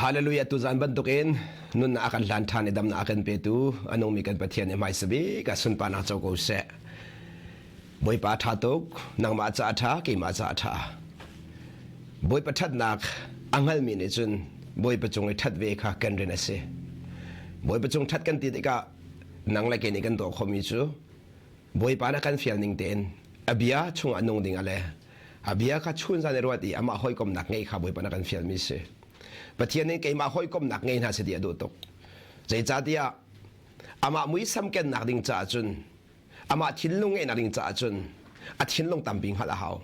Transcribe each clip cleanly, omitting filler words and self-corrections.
Hallelujah tuzan bantukin nunnak a kan hlan ṭhan i damnak a kan petu a nungmi kan Pathian i hmaisa bik ah sunparnak co ko seh. Bawipa ṭha tuk, nangmah ca a ṭha, keimah ca a ṭha. Bawipa ṭhatnak a hngalmi nih cun Bawipa cung i ṭhat ve kha kan rian a si. Bawipa cung ṭhat kan ti tikah nang le kei nih kan tuah khawhmi cu Bawipa nih a kan fial ning tein a bia chungah nung ding ah le a bia kha chun zan i ruat i amah hawikomnak ngeih kha Bawipa nih a kan fialmi si. Pathian nih keimah hawikomnak ngei hna seh ti a duh tuk. Zeicahtiah amah muisam kennak ding caah cun amah thinlung ngeihnak ding caah cun a thinlung tampi hngalh a hau.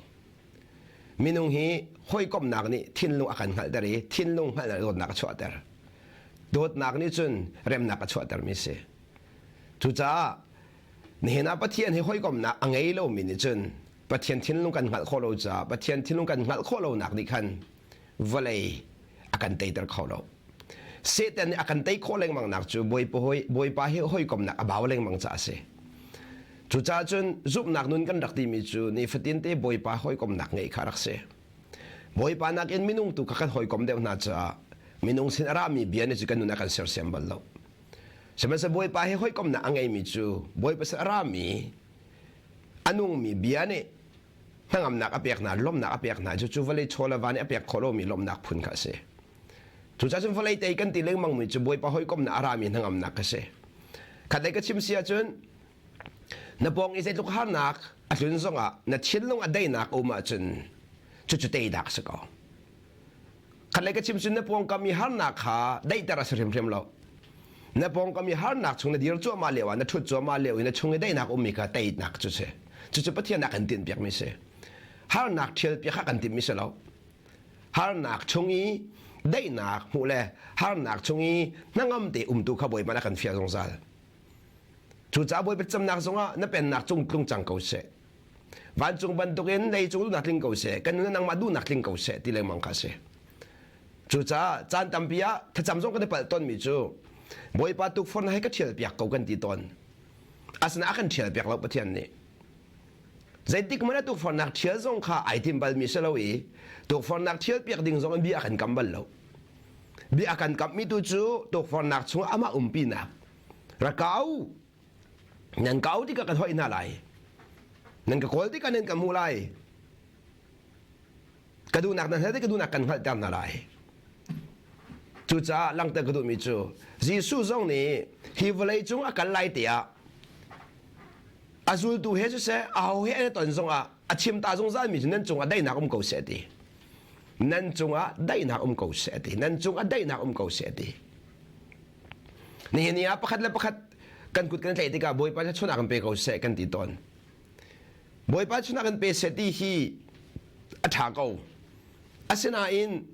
Minung hi hawikomnak nih thinlung a kan hngalhter i thinlung hngalhnak dawtnak a chuahter. Dawtnak nih cun remnak a chuahtermi si. Cucaah Nihin ah Pathian hi hawikomhnak a ngei lomi nih cun Pathian thinlung kan hngalh khawh lo caah Pathian thinlung kan hngalh khawh lonak nih khan vawlei a kan teiter kho lo. Satan nih a kan tei khawh lengmang nak cu Bawipa hi hawikomhnak a bau lengmang caah a si. Cucaah cun zumhnak nun kan rak timi cu nifatin te Bawipa hawikomhnak ngeih kha a rak si. Bawipa nakin minung tu kha kan hawikom deuh hna caah minung sin a rami bia nih cu kan nun a kan sersiam bal lo. Sihmanhsehlaw Bawipa he hawikomhnak a ngeimi cu Bawipa sin a rami a nungmi bia nih hnangamnak a pek hna, lawmhnak a pek hna. Cucu vawlei chaw le va nih a pek khawh lomi lawmhnak phun kha a si. Cucaah cun vawlei tei kan ti lengmangmi cu Bawipa hawikomhnak a rami hnangamnak kha a si. Khatlei ka chim si ahcun na pawng i zeitluk harnak a tlun zongah na thinlung a daihnak a um ahcun cucu teinak a si ko. Khatlei ka chim cun na pawngkam i harnak kha daihter a si hrimhrim lo. Na pawngkam i harnak chung na dir cuahmah lio ah na ṭhut cuahmah lio i na chung i daihnak ummi kha teinak cu si. Cucu Pathian a kan tinhpiakmi si. Harnak ṭhialpiak kha kan timhmi si lo. Harnak chung i daihnak hmuh le harnak chung i hnangam te umtu kha Bawipa nih a kan fial zungzal. Cucaah Bawipa camnak zongah na pennak cung tlung cang ko seh. Vancung bantukin leicung duhnak tling ko seh, kan nun nangmah duhnak tling ko seh ti lengmang kha a si. Cucaah caan tampi ah thlacam zong kan i palh tawnmi cu Bawipa tukforhnak hi ka ṭhial piak ko kan ti tawn. Asinain a kan ṭhial piak lo Pathian nih. Zeitik hmanh ah tukforhnak ṭhial zong kha ai tim balmi si lo i tukforhnak ṭhial piak ding zong in bia a kan kam bal lo. Bia a kan kammi tu cu tukforhnak chungah amah umpinak rak kau Nan ka auh tikah kan hoih hna lai. Nan ka kawl tikah nan ka hmuh lai. Ka duhnak nan hngalh ka duhnak kan hngalhter hna lai. Cucaah langhter ka duhmi cu Jesuh zong nih hi vawlei cung a kal lai tiah a zultu he siseh aho he an i ton zongah a chim ta zungzalmi cu nan cungah daihnak um ko seh ti. Nan cungah daihnak um ko seh ti. Nan cungah daihnak um ko seh ti. Nihin ni ah pakhat le pakhat kan kut kan tlaih tikah Bawipa cu chunak kan pe ko seh kan ti tawn. Bawipa chunak kan pe seh ti hi a ṭha ko. Asinain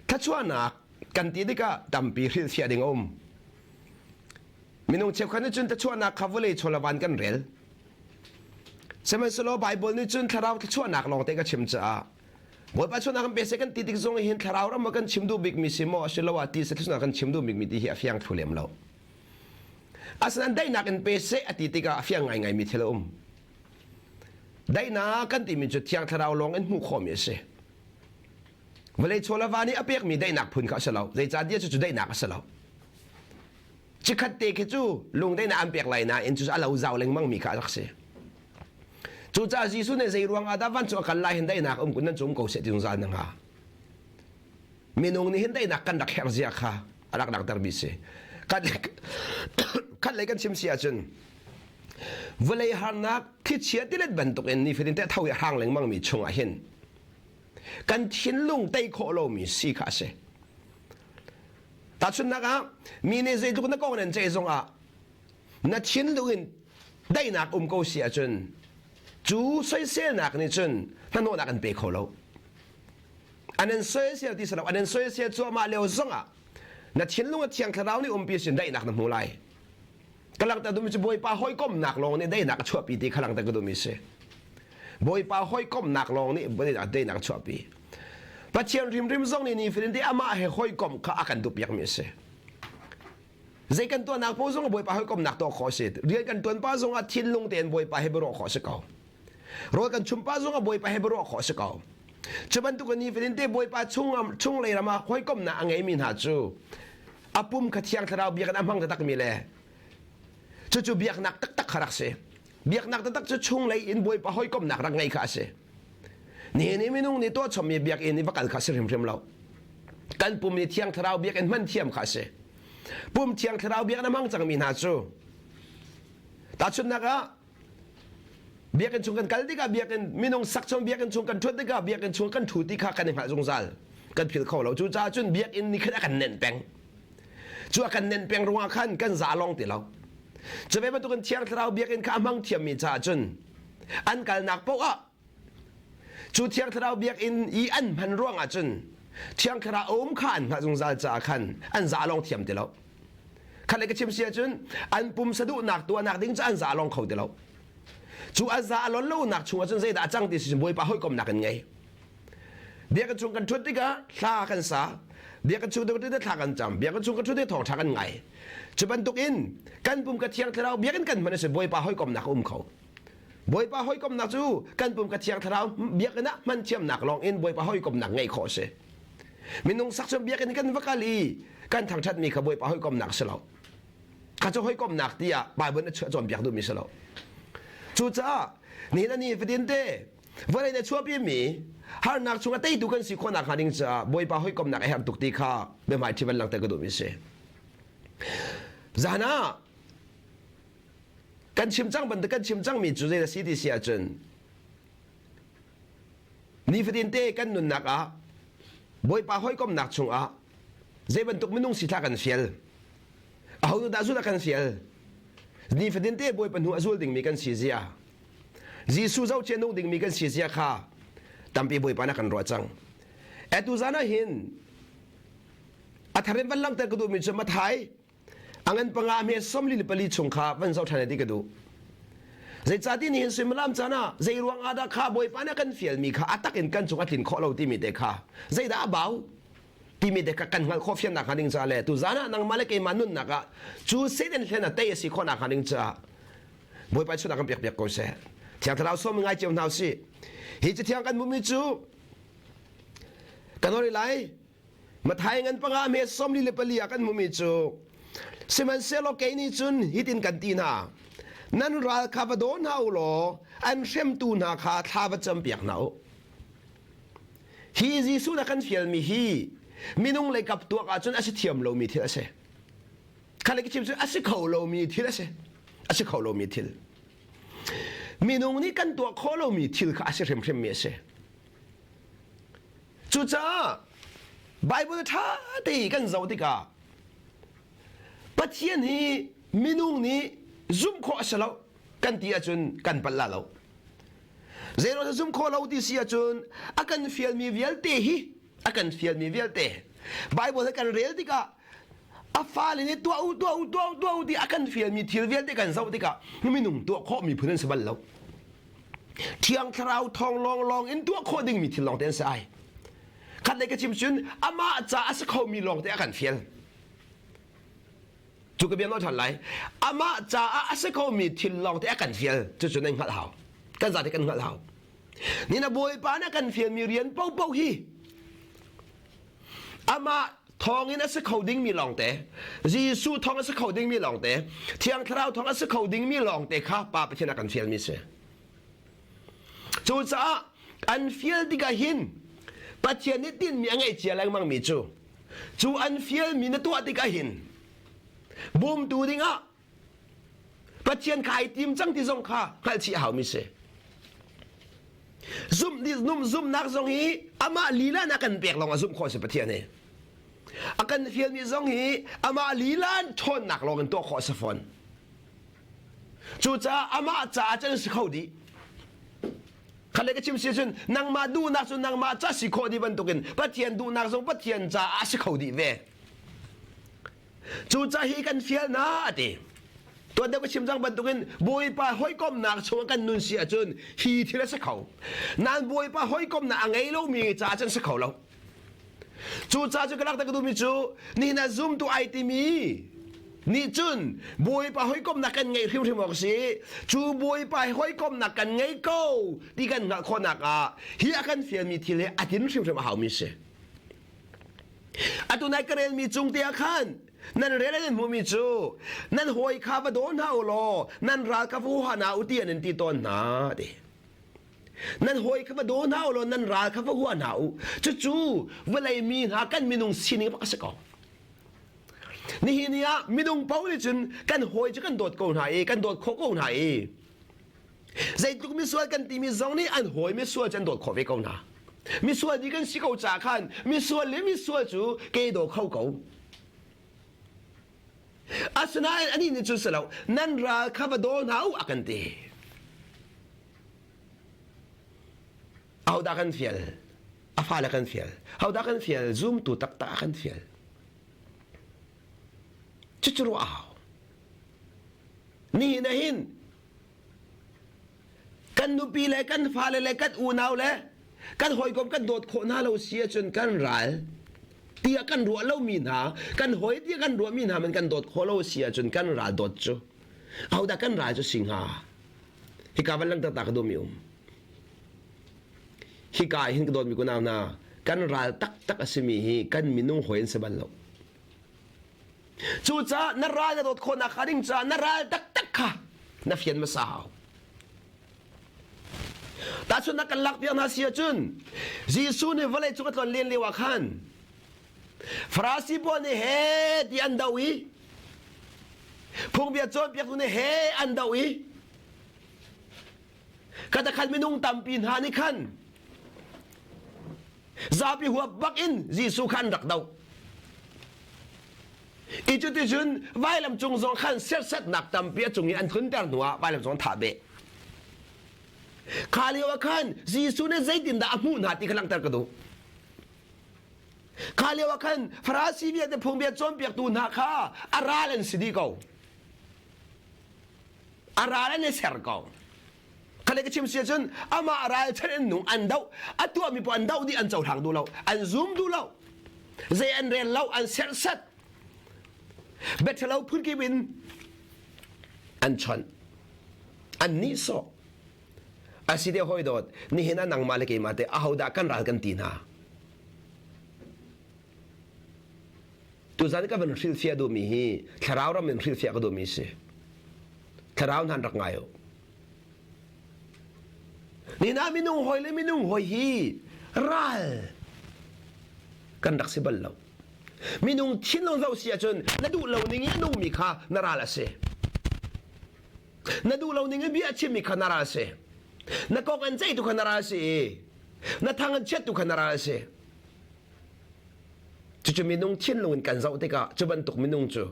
thluachuahnak kan ti tikah tampi hrilhfiah ding a um. Minung cheukhat nih cun thluachuahnak kha vawlei chaw le van kan rel. Sihmanhsehlaw Baibal nih cun thlarau thluachuahnak lawngte ka chim caah Bawipa chuahnak kan pe seh kan ti tik zong hin thlarau ram ah kan chim duh bikmi si maw asiloah ti se thluachuahnak kan chim duh bikmi ti hi a fiang thlu lem lo. Asinain daihnak in pe seh a ti tikah a fiang ngaingaimi thil a um. Daihnak kan timi cu Thiang Thlarau lawng in hmuh khawhmi a si. Vawlei chaw le va nih a pekmi daihnak phun kha a si lo. Zeicahtiah cucu daihnak a si lo. Chikkhat te khi cu lungdaihnak an pek lai nain cu a lo zau lengmang mi kha a rak si. Cucaah Jesuh nih zei ruang ah dah vancung a kal lai hin daihnak um kun nan cum ko seh ti zungzal na hnga. Minung nih hin daihnak kan rak herh zia kha a rak langhter mi si. Khat lei kan chim si ahcun vawlei harnak thlichia tilet bantukin nifatin te tho i a hrang lengmang mi chungah hin kan thinlung tei khawh lomi si kha a si. Tahchunhnak ah mi nih zeitluk na kong nan ceih zongah na thinlung in daihnak um ko si ahcun cu soiselnak nih cun hnahnawhnak an pe kho lo. An in soisel ti si lo, an in soisel cuahmah lio zongah na thinlung a thiang thlarau nih umpi sin daihnak na hmu lai. Ka langhter duhmi cu Bawipa hawikomhnak lawng nih daihnak a chuahpi ti kha langhter ka duhmi si. Bawipa hawikomhnak lawng nih daihnak a chuahpi. Pathian rimrim zong nih nifatin te amah he hawikomh kha a kan duhpiakmi a si. Zei kan tuahnak paoh zong Bawipa hawikomhnak tuah khawh a si. Rian kan tuan pa zong ah thinlung tein Bawipa he biaruah khawh a si ko. Rawl kan chum pa zong ah Bawipa he biaruah khawh a si ko. Cu bantuk in nifatin te Bawipa chung chunglei ram ah hawikomhnak a ngeimi hna cu a pum kha Thiang Thlarau biakinn a hmang taktakmi le cucu biaknak taktak kha rak si. Biaknak taktak cu chunglei in Bawipa hawikomhnak rak ngei kha a si. Nihin i minung nih tuah chommi biakinn i va kal kha a si hrimhrim lo. Kan pum nih Thiang Thlarau biakinn hman thiam kha a si. Pum Thiang Thlarau biakinn a hmang cangmi hna cu tahchunhnak ah Biakinn chung kan kal tikah biakinn minung sak chung biakinn chung kan ṭhut tikah biakinn chung kan ṭhu ti kha kan i hngalh zungzal. Kan philh kho lo. Cucaah cun biakinn nih khan a kan nenh peng. Cu a kan nenh peng ruangah khan kan za lawng ti lo. Cu ve bantukin Thiang Thlarau biakinn kha a hmang thiammi caah cun an kalnak paoh ah cu Thiang Thlarau biakinn i an hman ruangah cun Thiang Thlarau a um kha an hngalh zungzal caah khan an za lawng thiam ti lo. Khat le ka chim si ahcun an pumsa duhnak tuahnak ding cu an za lawng kho ti lo. Cu a za a lon lonak chung ahcun zeidah a cang ti si Bawipa hawikomnak in ngei. Biakinn chung kan ṭhut tikah hla kan sa. Biakinn chung kan ṭhut tikah thla kan cam. Biakinn chung kan ṭhut tikah thawngṭha kan ngai. Cu bantuk in kan pum ka thiang thlarau biakinn kan hman a si Bawipa hawikomnak a um kho. Bawipa hawikomnak cu kan pum ka thiang thlarau biakinn ah hman thiamnak lawng in Bawipa hawikomnak ngeih khawh a si. Minung sak cu biakinn kan va kal i kan thangṭhatmi kha Bawipa hawikomnak si lo. Kha cu hawikomnak tiah Baibal na chuah cawnpiak duhmi si lo. Cucaah nihin a ni fatin te vawlei na chuahpimi harnak chung a teitu kan si khawhnak hnga ding caah Bawipa hawikomnak a herh tuk ti kha biahmai ṭhi van langhter ka duhmi si. Zan ah kan chim cang bantuk kan chim cangmi cu zei a si ti si ahcun Nifatin te kan nunnak ah Bawipa hawikomnak chungah zei bantuk minung si thla kan fial. Aho dah zul a kan fial? Nifatin te Bawipa hnu a zul dingmi kan si zia. Jesuh zohchia nung dingmi kan si zia kha tampi Bawipa na kan ruah cang. Atu zan ah hin a thar in van langhter ka duhmi cu Mathai A ngan panga hme 44 chung kha van zoh ṭhan ti ka duh. Zeicahti nihin suimilam caan ah zei ruang ah dah kha Bawipa nih a kan fialmi kha a tak in kan cung a tlin khawh lo timi te kha zeidah a bau timi te kha kan hngalh khawh fiannak hnga ding caah le tu zan ah nangmah le keimah nunnak ah cu Satan hlen a tei a si khawhnak hnga ding caah Bawipa chunak kan piak piak ko seh. Thiang Thlarau sawm ngai cio hna usih. Hi cathiang kan hmuhmi cu kan hori lai Mathai ngan panga hme 44 ah kan hmumi cu sihmanhsehlaw kei nih cun hitin kan ti hna nan ral kha va daw hna u law an hremtu hna kha thla va campiak hna u hi Jesuh na kan fialmi hi minung lei kap tuak ahcun a si thiam lomi thil a si kha le ka chim cu a si kho lomi thil a si a si kho lomi thil minung nih kan tuah khawh lomi thil kha a si hrimhrimmi a si Cucaah Bible ṭha te kan zoh tikah Pathian hi minung nih zumh khawh a si lo kan ti ahcun kan palh la lo. Zeiruang zumh khawh lo ti si ahcun a kan fialmi vialte hi a kan fialmi vialte Bible he kan rel tikah a fale nih tuah u tuah u tuah u tuah u ti a kan fialmi thil vialte kan zoh tikah minung tuah khawhmi phun an si bal lo. Thiang Thlarau thawng lawnglawng in tuah khawh dingmi thil lawngte an si ai. Khat lei ka chim cun amah ca a si khomi lawngte a kan fial. Cu ka bia nawl ṭhan lai. Amah caah a si khomi thil lawngte a kan fial. Cucu nan hngalh hau. Kan zate kan hngalh hau. Ni na Bawipa na kan fialmi rian paohpaoh hi amah thawngin a si kho dingmi lawngte Jesuh thawng a si kho dingmi lawngte Thiang Thlarau thawng a si kho dingmi lawngte kha Pa Pathian a kan fialmi si. Cucaah an fial tikah hin Pathian nih tinhmi a ngeih cia lengmangmi cu cu an fialmi na tuah tikah hin bawmtu dingah Pathian kha ai tim cang ti zong kha hngalhchih a haumi si. Zumh zumhnak zong hi amah lila na kan pek lawng ah zumh khawh si Pathian hi. A kan fialmi zong hi amah lila ṭhawnnak lawng in tuah khawh si fawn. Cucaah amah caah cun si kho dih. Khat le ka chim si cun nangmah duhnak cu nangmah ca si khawh dih bantukin Pathian duhnak zong Pathian caah a si kho dih ve. Cucaah hi kan fial na a ti. Tuan deuh ka chim cang bantukin Bawipa hawikomnak chungah kan nun si ahcun hi thil a si kho. Nain Bawipa hawikomnak a ngei lomi caah cun si kho lo. Cucaah cu ka lak ka duhmi cu nihin ah zumtu ai timi. Nih cun Bawipa hawikomhnak kan ngeih hrimhrim awk a si. Cu Bawipa hawikomhnak kan ngei ko ti kan hngalh khawhnak ah hi a kan fialmi thil hi a tin hrimhrim a haumi si. Atu nai ka relmi cung te ah khan nan rel nan hmuhmi cu nan hawi kha va daw hna u law nan ral kha va hua hna u ti an in ti tawn hna ti. Nan hawi kha va daw hna u law nan ral kha va hua hna u. Cucu vawlei mi hna kan minung sining bak a si ko. Nihin ni ah minung paoh nih cun kan hawi cu kan dawt ko hna i kan dawt khawh ko hna i zeitluk misual kan timi zong nih an hawi misual cu an dawt khawh ve ko hna. Misual dih kan si ko caah khan misual le misual cu ke daw kho ko. Asinain anih nih cun si lo nan ral kha va daw hna u a kan ti. Ahodah kan fial? A fale kan fial. Hodah kan fial? Zumtu taktak a kan fial. Cucu ruah a hau. Nihin ah hin kan nupi le kan fale le kan unau le kan hawikom kan dawt khawh hna lo si ahcun kan ral tiah kan ruah lomi hna kan hawi tiah kan ruahmi hna man kan dawt khawh lo si ahcun kan ral dawt cu ahodah kan ral cu si hnga hika van lang taktak ka duhmi um Hika ah hin ka dawtmi kunau hna, kan ral taktak a simi hi kan minung hawi an si bal lo. Cucaah na ral na dawt khawhnak hnga ding caah na ral taktak kha na fian hmasa hau. Tahchunhnak kan lak piak hna si ahcun Jesuh nih vawlei cung a tlon len lio ah khan Farasi pawl nih he ti an doh i phungbia cawnpiaktu nih he an doh i Katakhat minung tampi hna nih khan zapi huap bak in Jesuh kha an rak doh. I cuticun vailam cung zong khan serhsatnak tampi a cung i an tlunter hnuah vailam cung an thah beh. Kha lio ah khan Jesuh nih zeitindah a hmuh hna ti kha langhter ka duh. Kha lio ah khan Farasi vialte phungbia cawnpiaktu hna kha a ral an si dih ko. A ral an i ser ko. Khale ka chim si ahcun amah ralchan in nung an doh a tuahmi paoh an doh dih an cohlang duh lo an zum duh lo zei an rel lo an serhsat biaṭhalo phunkip in an chawnh an nihsawh a si deuh hawi dawt nihin ah nangmah le keimah te ahodah kan ral kan ti hna Tuzan ka van hrilhfiah duhmi hi thlarau ram in hrilhfiah ka duhmi si. Thlarau hna rak ngai u. Nina minung hawi le minung hawi hi ral kan rak si bal lo. Minung thinlung zoh si ahcun na duh lo ning i a nungmi kha na ral a si. Na duh lo ning i bia a chimmi kha na ral a si. Na kong an ceihtu kha na ral a si i na thang an chiattu kha na ral a si. Cucu minung thinlung in kan zoh tikah cu bantuk minung cu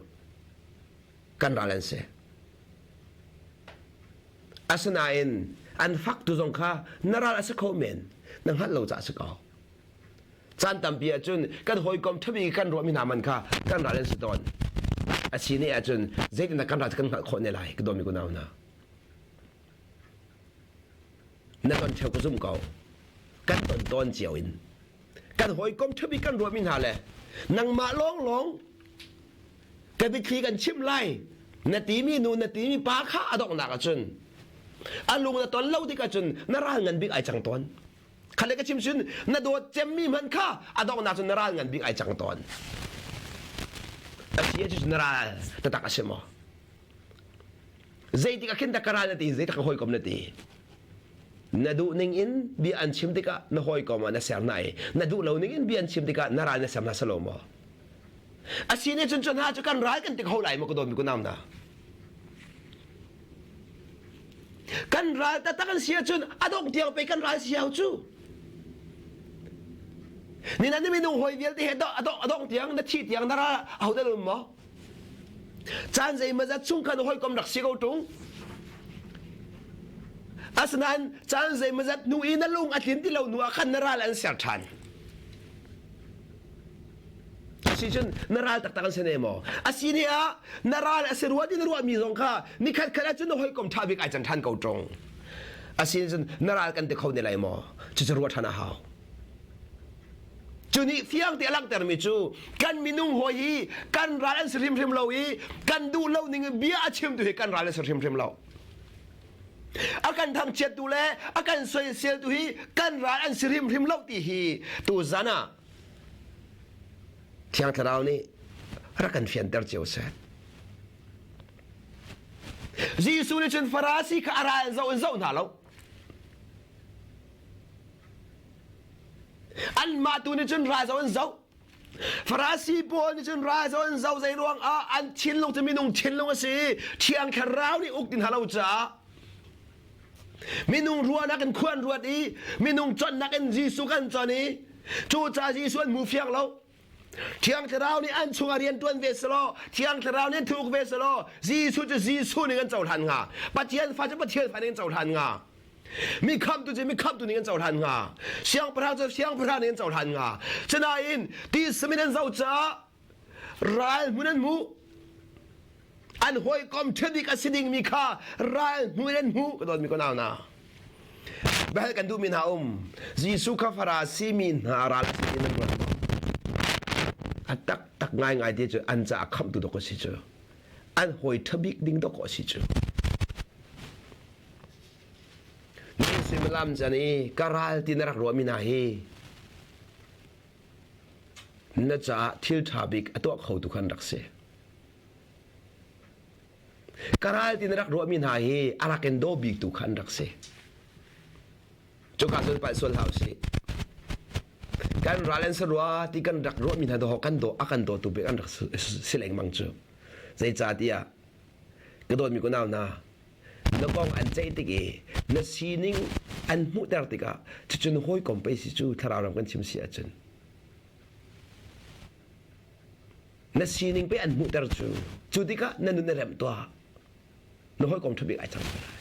kan ral an si. Asinain an faktu zong kha na ral a si kho men, na hngalh lo caah a si ko. Caan tampi ahcun kan hawikom ṭhabi kan ruahmi hna man kha kan ral an si tawn. A si ne ahcun zeitindah kan ral cu kan hngalh khawh ne lai ka dawmi kunau hna. Na ton ṭheo ka zum ko. Kan ton tawn cio in. Kan hawikom ṭhabi kan ruahmi hna le nangmah lawnglawng ka biathli kan chimh lai na timi nu na timi pa kha a donghnak ahcun a lung na ton lo tik ahcun na ral ngan bik ai cang tawn. Khale ka chim sin na dawt cemmi hmanh kha a donghnak cun na ral ngan bik ai cang tawn. A si ahcun na ral taktak a si maw? Zeitik ah khin dah ka ral na ti zeitik ka hawikom na ti na duh ning in bia an chim tikah na hawikom ah na ser hna i na duh lo ning in bia an chim tikah na ral na ser hna salo maw a si ne cun cu hna cu kan ral kan ti kho lai maw ka dawt mi kunau hna kan ral taktak an si ahcun a dongh tiang pei kan ral si hau cu ni na minung hawi vialte he a dongh tiang na thi tiang na ral aho dah um maw Caan zeimawzat chung khan hawikom rak si ko ṭung. Asinain caan zeimawzat hnu i na lung a tlin ti lo hnu ah khan na ral an ser ṭhan. Asi cun na ral taktak an si ne maw? Asi ne ah na ral a si rua ti na ruahmi zong kha nikhat khat ahcun na hawikom ṭha bik ai can ṭhan ko ṭung. Asi cun na ral kan ti kho ne lai maw? Cucu ruah ṭhan a hau. Cu nih fiang te a langhtermi cu kan minung hawi hi kan ral an si hrimhrim lo i kan duh lo ning in bia a chimtu hi kan ral an si hrimhrim lo. A kan thangchiattu le a kan soiseltu hi kan ral an si hrimhrim lo ti hi tuzan ah Thiang Thlarau nih rak kan fianter cio seh. Jesuh nih cun Farasi kha a ral zoh in zoh hna lo. Anmah tu nih cun ral zoh in zoh. Farasi pawl nih cun ral zoh in zoh zei ruang ah an thinlung cu minung thinlung a si i Thiang Thlarau nih uk ti hna lo caah minung ruahnak in khua an ruat i minung chonhnak in Jesuh kan chon i cucaah Jesuh an hmu fiang lo. Thiang Thlarau nih an chungah rian ṭuan ve selaw, Thiang Thlarau nih an thuk ve selaw, Jesuh cu Jesuh nih kan cohlan hnga. Pathian fa cu Pathian fa nih kan cohlan hnga. Mi khamtu cu mi khamtu nih kan cohlan hnga. Siangpahrang cu siangpahrang nih kan cohlan hnga. Sinain ti min an zoh caah ral hmun an hmuh. An hawikom ṭhabik a si dingmi kha ral hmu in an hmuh. Ka dawtmi ka nau na. Biahal kan duhmi hna um. Jesuh kha Farasi mi hna ral a si ti nan ruat maw? A taktak ngaingai ti cu an caah khamhtu dawk a si cu. An hawi ṭhabik ding dawk a si cu. Ni suimilam can i ka ral ti na rak ruahmi hna hi na caah thil ṭha bik a tuah khotu khan rak si. Ka ral ti na rak ruahmi hna hi a rak in daw biktu kha an rak si. Cuka cun palh sual hlah usih. Kan ral an si rua ti kan rak ruahmi hna daw kan daw a kan dawtu bik an rak si lengmang cu. Zeicahtiah ka dawtmi kunau hna, na kong an ceih tik i na sining an hmuhter tikah cucun hawikom pei si cu thlarau ram kan chim si ahcun na sining pei an hmuhter cu cu tikah na nun na remh tuah na hawikom ṭhabik ai cang ko lai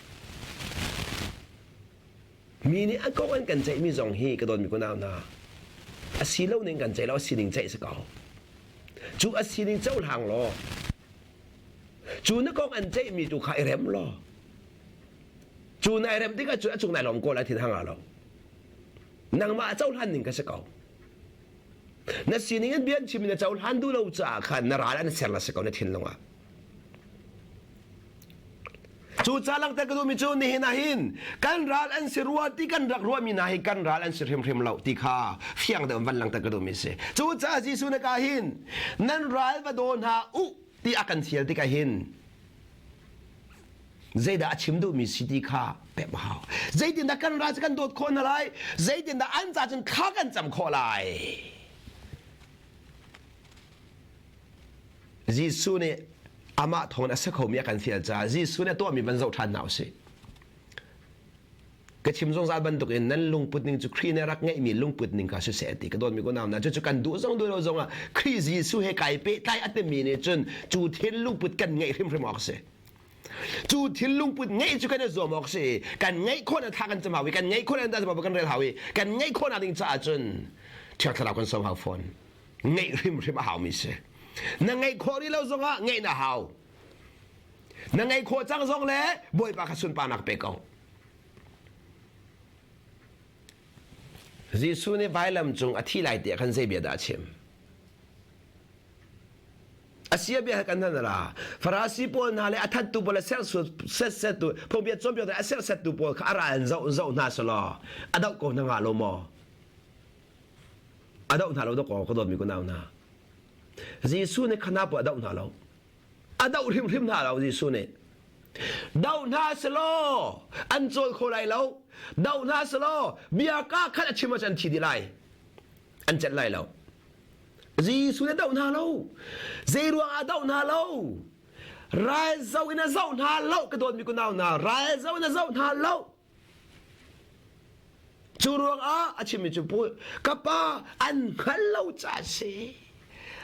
mi nih an kong an kan ceihmi zong hi ka dawtmi kunau hna a si lo ning kan ceih lo a sining ceih si ko cu a sining cohlang law Cu na kong an ceihmi tu kha i rem law cu nai rem tikah cu a cung nai lawm ko lai thin hang lo. Nangmah a cohlan ning ka si ko. Na sining in bia an chim na cohlan duh lo caah khan na ral an ser la si ko na thinlung ah. Cu ca langhter ka duhmi cu nihin ah hin kan ral an si rua ti kan rak ruahmi hna hi kan ral an si hrimhrim lo ti kha fiang deuh van langhter ka duhmi si. Cu caah Jesuh na ka hin nan ral va daw hna u ti a kan fial tikah hin zeidah a chim duhmi si ti kha pemh a hau. Zeitindah kan ral cu kan dawt khawh hna lai? Zeitindah an ca cun thla kan cam khawh lai? Jesuh nih amah thawngin a si khomi a kan fial caah Jesuh nih a tuahmi van zoh ṭhan hna usih. Ka chim zungzal bantukin nan lungput ning cu Khrih nih a rak ngeihmi lungput ning kha siseh ti ka dawtmi unau hna cucu kan duh zong duh lo zongah Khrih Jesuh he kai pehtlai a timi nih cun cu thil lungput kan ngeih hrimhrim awk a si. Cu thil lungput ngeih cu kan i zuam awk a si. Kan ngeih khawh na thla kan cam hau i kan ngeih khawh na kan rel hau i kan ngeih khawhnak ding caah cun Thiang Thlarau kan sawm hau fawn. Ngeih hrimhrim a haumi si. Na ngeih khawh rih lo zongah ngeih na hau. Na ngeih khawh cang zong le Bawipa kha sunparnak pe ko. Jesuh nih vailam cung a thi lai tiah khan zei bia dah a chim? A sia bia kan hnan ra. Farasi pawl hna le a thattu pawl le sersettu phungbia cawnpiaktu a sersettu pawl kha a ral in zoh zoh hna selaw a doh ko hna hnga lo maw? A doh hna lo dawkaw ka dawtmi kunau hna. Jesuh nih khana pawl a doh hna lo. A doh hrimhrim hna lo Jesuh nih. Doh hna selaw an cawl kho lai lo. Doh hna selaw bia ka khat a chim ahcun an thi dih lai. An celh lai lo. Jesuh nih a doh hna lo. Zei ruang ah a doh hna lo? Ral zoh in a zoh hna lo ka dawtmi kunau hna. Ral zoh in a zoh hna lo. Cu ruangah a chimmi cu ka pa an hngalh lo caah a si.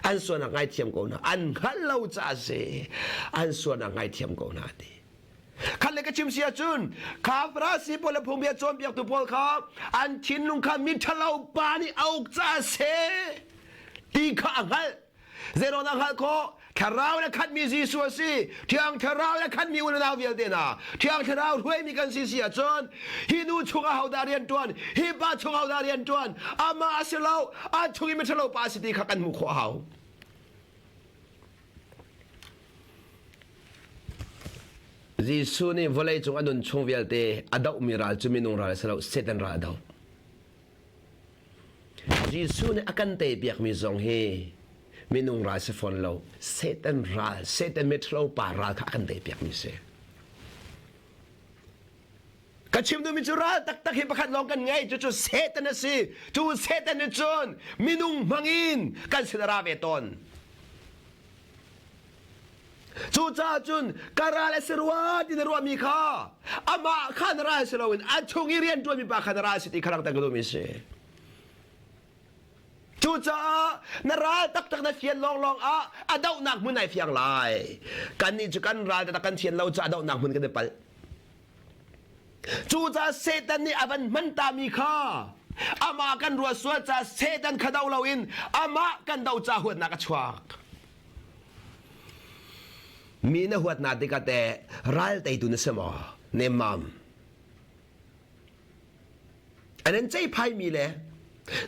An sualnak ngaithiam ko hna. An hngalh lo caah a si. An sualnak ngaithiam ko hna ti. Khat le ka chim si ahcun kha Farasi pawl le phungbia cawnpiaktu pawl kha an thinlung kha mi ṭhalo pa nih a uk caah a si ti kha a hngalh. Zeiruang dah a hngalh khawh? Thlarau le khatmi Jesuh a si. Thiang Thlarau le khatmi u le nau vialte hna. Thiang Thlarau hruaimi kan si si ahcun hi nu chungah hodah rian ṭuan, hi pa chungah hodah rian ṭuan, amah a si lo, a chung i miṭhalo pa a si ti kha kan hmuh khawh a hau. Jesuh nih vawleicung a nun chung vialte a dohmi ral cu minung ral a si lo, Satan ral a doh. Jesuh nih a kan teipiakmi zong hi minung ral si fawn lo, Satan ral, Satan miṭhalo pa ral kha a kan teipiakmi si. Ka chim duhmi cu ral taktak hi pakhat lawng kan ngei, cucu Satan a si. Cu Satan nih cun minung hmangin kan sin a ra ve tawn. Cucaah cun ka ral a si rua ti na ruahmi kha amah kha na ral si loin a chung i rianṭuanmi pa kha na ral si ti kha langhter ka duhmi a si. Cucaah na ral taktak na fian lawnglawng ah a dohnak hmun ai fiang lai. Kannih cu kan ral taktak kan fian lo caah dohnak hmun kan i palh. Cucaah Satan nih a van hman tami kha amah kan ruat sual caah Satan kha do loin amah kan do ca huatnak a chuak. Mi na huatnak tikah teh ral teitu na si maw? Nemmam. An in ceihphaimi le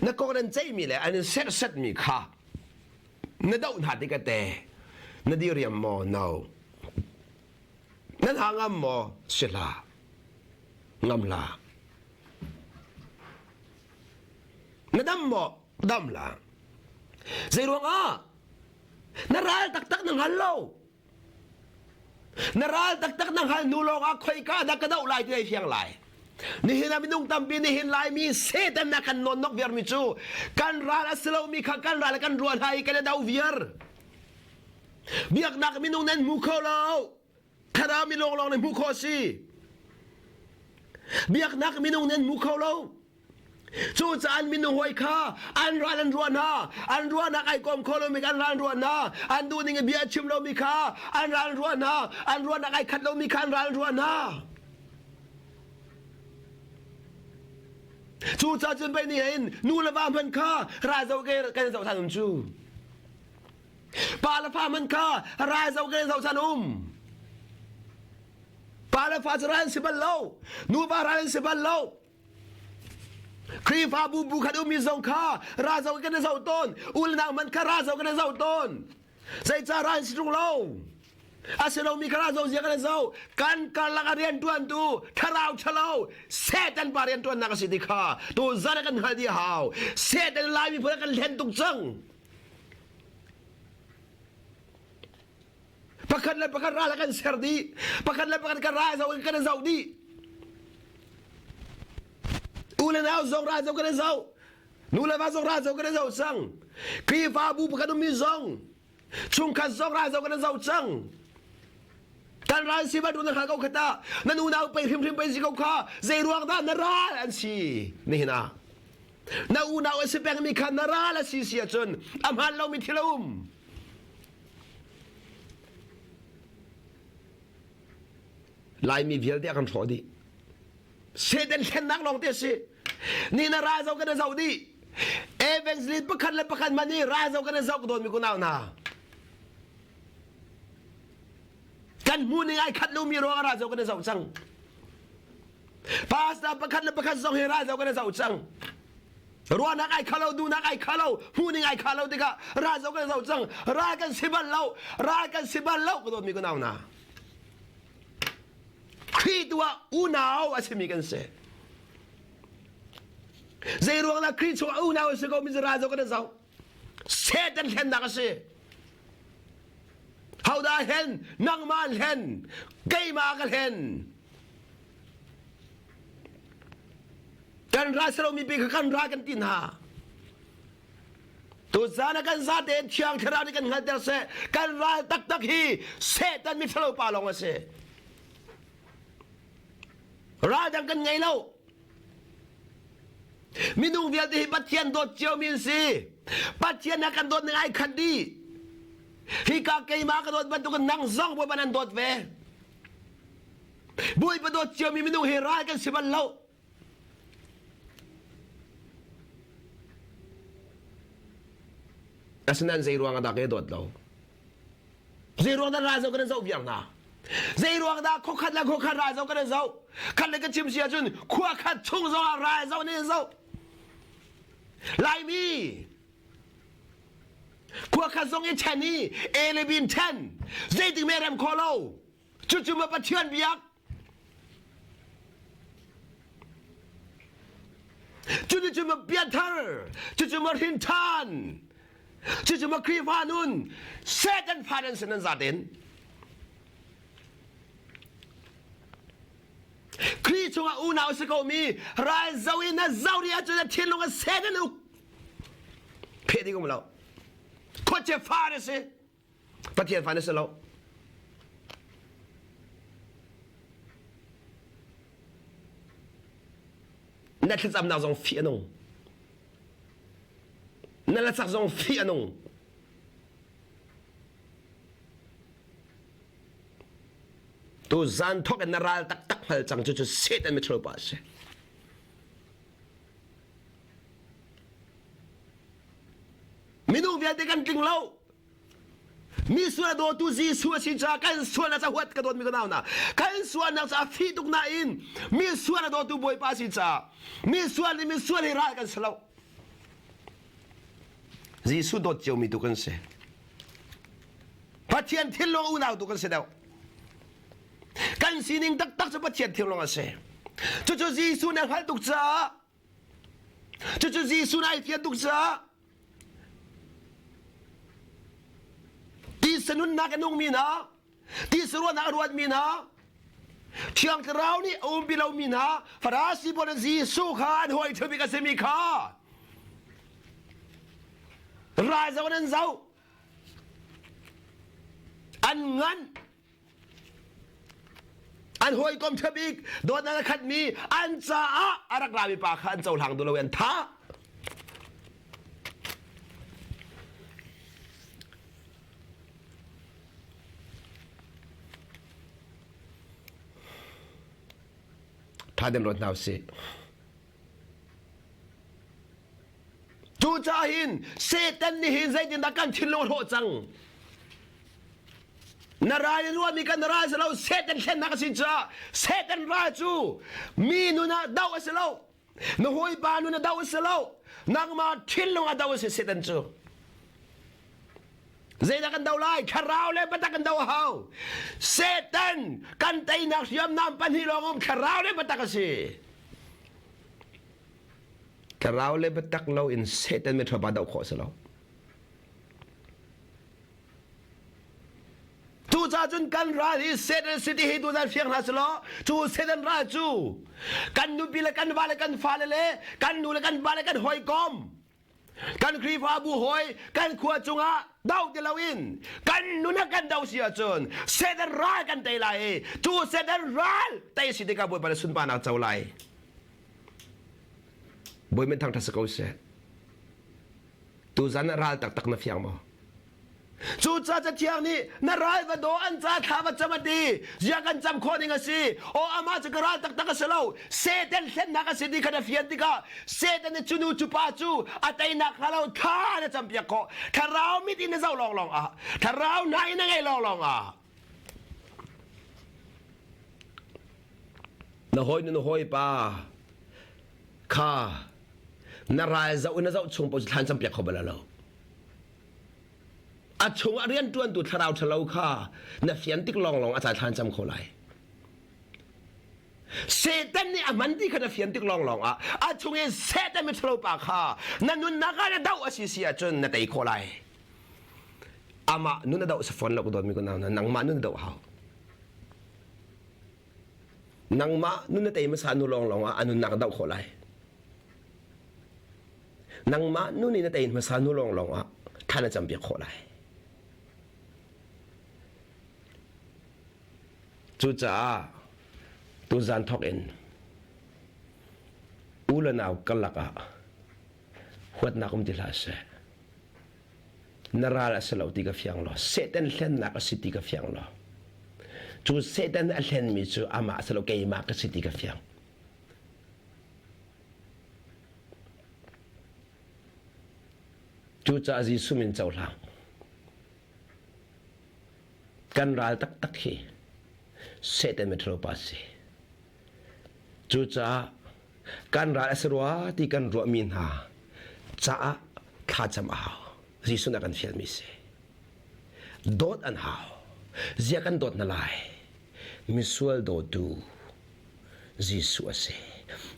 na kong an ceihmi le an in serhsatmi kha na doh hna tikah teh na diriam maw? No. Nan ha ngam maw? Si hlah. Ngam hlah. Na dam maw? Dam hlah. Zeiruang ah? Na ral taktak na hngal lo. Na ral taktak na hngal hnu lawng ah khoika dah ka doh lai ti ai fiang lai. Nihin ah minung tampi nihin Laimi Satan na kan nawnnok viarmi cu kan ral a si lomi kha kan ral kan ruah hna i kan i do viar. Biaknak minung nan hmu kho lo. Thlarau mi lawnglawng nan hmuh khawh a si. Biaknak minung nan hmu kho lo. Cucaah minung hawi kha an ral an ruah hna. An ruahnak ai kom kho lomi kha an ral an ruah hna. An duh ning in bia a chim lomi kha an ral an ruah hna. An ruahnak ai khat lomi kha an ral an ruah hna. Cucaah cun pei nih hin nu le va hmanh kha ral zoh kan zoh than um cu. Pa le fa hmanh kha ral zoh kan zoh chan um. Pa le fa cu ral an si bal lo. Nuva ral an si bal lo. Khrihfabu bu khat ummi zong kha ral zoh kan i zoh tawn. U le nau hmanh kha ral zoh kan i zoh tawn. Zeicah ral an si ṭung lo? A si lomi kha ral zoh zia kan i zoh. Kan karlak ah rianṭuantu thlarau ṭhalo Satan pa rianṭuannak a si ti kha tu zan ah kan hngalh dih a hau. Satan Lai miphun a kan hlen tuk cang. Pakhat le pakhat ral a kan ser dih. Pakhat le pakhat kan ral zoh kan i zoh dih. U le nau zong ral zoh kan i zoh. Nu le va zong ral zoh kan i zoh cang. Khrihfabu pakhat ummi zong chungkhat zong ral zoh kan i zoh cang. Kan ral si bantuk na hal ko khata nan unau pei hrimhrim pei si ko kha zei ruang dah na ral an si nihin ah Na unau a si pengmi kha na ral a si si ahcun a hmaan lomi thil a um. Laimi vialte a kan hrawh dih. Satan thlennak lawng te a si. Ni na ra zo kan i zoh dih. Evangelist pakhat le pakhat man i ra zo kan i zoh dawn mi kunau hna. Kan hmu ning ai khat lomi ruang ah ra zo kan i zoh cang. Pastor pakhat le pakhat zong hi ral zo kan i zoh cang. Ruahnak ai khalo, duhnak ai khalo, hmuhning ai khalo tikah ral zo kan i zoh cang. Ral kan si bal lo, ral kan si bal lo ka dawtmi ka nau hna. Khrih tu ah unau a simi kan si. Zei ruang dah Khrih chungah unau a si ko mi ral zo kan i zoh. Satan hlennak a si. Hodah hlen? Nangmah hlen. Keimah ka hlen. Kan ra salomi pi kha kan ra kan ti hna. Tuzan ah kan zate thiang thlarau nih kan hngalter seh. Kan ral taktak hi Satan miṭhalo pa lawng a si. Ral dang kan ngei lo. Minung vialte hi Pathian dawt ciomi an si. Pathian ha kan dawt ning ai khat dih. Hika keimah ka dawt bantukin nang zong Bawipa nan dawt ve. Bawipa dawt ciomi minung hi ral kan si bal lo. Asinain zei ruang ah dah ka i dawt lo? Zei ruang dah ral zoh kan in zoh viar hna? Zei ruang dah khuakhat le khuakhat ral zoh kan in zoh? Khat le ka chim si ahcun khua khat chung zong ah ral zoh nan in zoh. Laimi khua khat zong i ṭhen i A le B in ṭhen zeitik me rem khawh lo cucu ma Pathian biak Cuticun ma pianthar, cucu ma hrin ṭhan, cucu ma Khrihfa nun, Satan fa nan si nan zaten. Khrih chungah unau si ko mi ral zo in na zo ri ahcun na thinlung a Satan uk. Pheh ding um lo. Khuachia fa na si. Pathian fa na si lo. Na thlacamnak zong fih a nung. Na lacak zong fih a nung. Tu zan thawk in na ral taktak hngal cang cu cu Satan mithalo pa a si. Minung vialte kan tling lo. Mi sual a dawtu Jesuh a si caah kan sualnak ca huat ka dawtmi ka nau hna. Kan sualnak ca fih tuk nain mi sual a dawtu Bawipa a si caah mi sual nih mi sual hi ral kan si lo. Jesuh dawt ciomi tu kan si. Pathian thinlung unau tu kan si deuh. Kan sining taktak cu Pathian thinlung a si. Cucu Jesuh nih a hngalh tuk caah cucu Jesuh nih ai fian tuk caah Tisa nunnak a nungmi hna, tisa ruahnak a ruatmi hna, Thiang Thlarau nih a umpi lomi hna, Farasi pawl Jesuh kha an hawi ṭha bik a simi kha ral zoh in an zoh. An ngan. An hawikom ṭha bik dawtnak a khatmi an caah a rak rami pa kha an cohlang duh lo i an thah. Ṭha den ruat hna usih. Cucaah hin Satan nih hin zeitindah kan thinlung a hrawh cang? Na ral in ruahmi kan ral si lo Satan thlennak a si caah Satan ral cu mi nun ah doh a si lo. Na hawipa nun ah doh a si lo. Nangmah thinlung ah doh a si Satan cu. Zeidah kan do lai? Thlarau le biatak kan do a hau. Satan kan teinak hriamnam pahnih lawng um thlarau le biatak a si. Thlarau le biatak lo in Satan miṭhapa doh khawh a si lo. Cucaah cun kan ral hi Satan city hi tuzan fiang hna selaw cu Satan ral cu kan nupi le kan va le kan fale le kan nu le kan pa le kan hawikom kan Khrihfabu hawi kan khua cungah do ti loin kan nun ah kan do si ahcun Satan ral kan tei lai i cu Satan ral tei si tikah Bawipa le sunparnak co lai. Bawi min thangṭhat si ko seh. Tuzan ah ral taktak na fiang maw? Cucaah Cathiang nih na ral va daw an ca thla va cam a ti. Zia kan cam khawh ning a si. Aw amah cu ka ral taktak a si lo. Satan hlennak a si ti kha na fian tikah Satan nih cu nu cu pa cu a teinak hnga lo thla na campiak khawh. Thlarau mit in na zoh lawnglawng ah, thlarau hna in na ngei lawnglawng ah. Na hawi nu na hawipa kha na ral zoh in na zoh chung paoh cu thlan campiak kho bal lo. A chungah rianṭuantu thlarau ṭhalo kha na fian tik lawnglawng a ca thlan cam kho lai. Satan nih a hman ti kha na fian tik lawnglawng ah a chung i Satan mi ṭhalo pa kha na nunnak ah na doh a si si ahcun na tei khawh lai. Amah nun a doh si fawn lo ka dawtmi ka nau hna nangmah nun na doh hau. Nangmah nun na tei hmasa nu lawnglawng ah a nunnak a doh khawh lai. Nangmah nun in na tei hmasa nu lawnglawng ah thla na campiak khawh lai. Cucaah tuzan thawk in u le nau karlak ah huatnak um ti hlah seh. Na ral a si lo ti ka fiang law, Satan hlennak a si ti ka fiang law. Cu Satan a hlenmi cu amah a si lo keimah ka si ti ka fiang. Cucaah Jesuh min cohlang. Kan ral taktak hi Satan miṭhalo pa si. Cucaah kan ral a si rua ti kan ruahmi hna caah thlacam a hau. Jesuh nih a kan fialmi si. Dawt an hau. Zia kan dawt hna lai. Misual dawtu Jesuh a si.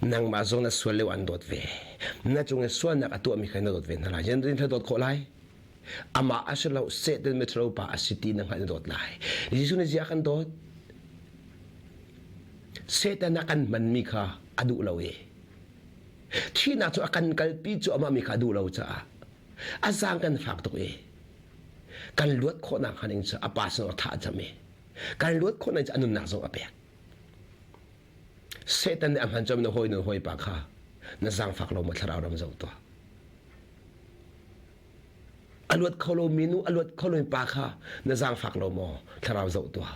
Nangmah zong na sual lio an dawt ve. Na cung i sualnak a tuahmi kha na dawt ve hna lai. Yen na dawt khawh lai? Amah a si lo, Satan miṭhalo pa a si ti na hngalh na dawt lai. Jesuh nih zia kan dawt. Satan a kan hmanmi kha a duh lo i thihnak cu a kan kalpi cu amah mi kha a duh lo caah a zaang kan fak tuk i kan luat khawhnak hnga ding cu a pa sin a thah cam i kan luat khawhnak cu a nunnak zong a pek. Satan nih a hman com na hawi na hawipa kha na zaangfak lo maw thlarau ram zoh tuah. A luat kho lomi nu a luat kho lomi pa kha na zaangfak lo maw thlarau zoh tuah.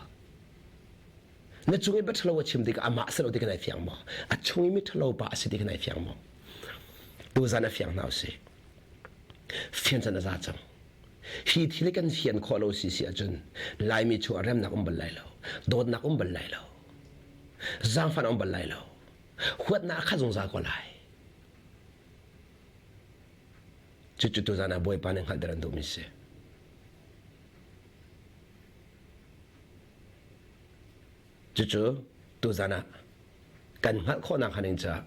Na cung i biaṭhalo a chim tikah amah si lo ti kha nai fiang maw? A chung i miṭhalo pa a si ti kha nai fiang maw? Tuzan a fiang hna usih. Fian can a za cang. Hi thil kan fian khawh lo si si ahcun Laimi chung ah remnak um bal lai lo, dawtnak um bal lai lo, zaangfan um bal lai lo, huatnak a khat zungzal ko lai. Cucu tuzan ah Bawipa nih hngalhter an duhmi si. Cucu tuzan ah kan hngalh khawhnak hnga ding caah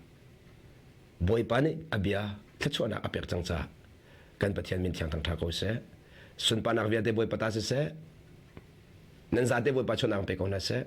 Bawipa nih a bia thluachuahnak a pek cang caah kan Pathian min thiang thangṭha ko seh. Sunparnak vialte Bawipa ta siseh, nan zate Bawipa chuahnak pe ko hna seh.